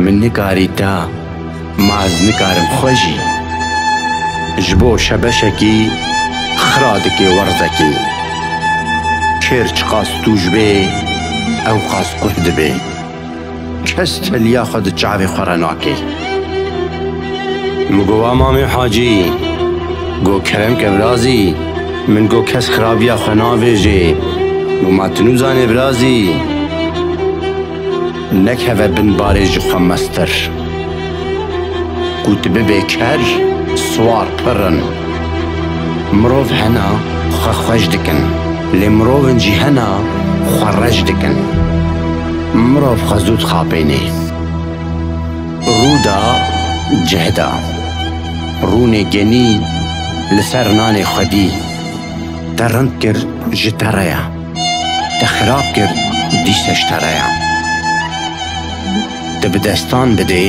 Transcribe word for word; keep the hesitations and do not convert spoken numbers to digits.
Min nikarî te, ma ez nikarim xwe jî. Ji bo şebeşekî xira dike werzekî. Kêr çiqas tûj bê, ew qas quh dibe. Kes teliya xwe di çavê xwe re nake. Min got, "Wa Mamê Hacî, got kerem ke virazî." Min got, "Kes xirabiya xwe navêje." Got, "Ma tu nûzanê virazî? Nekeve bin barê ji xwe mestir. Ku tu bibê ker, siwar pir in. Mirov hena xwe xweş dikin, lê mirovin jî hena xwe reş dikin. Mirov xwe zû dixapênê." Rû da cih da. Rûnê genî li ser nanê xwedî. Te rind kir, ji te re ye. Te xirab kir, dîse ji te re ye. Te bi destan bidê,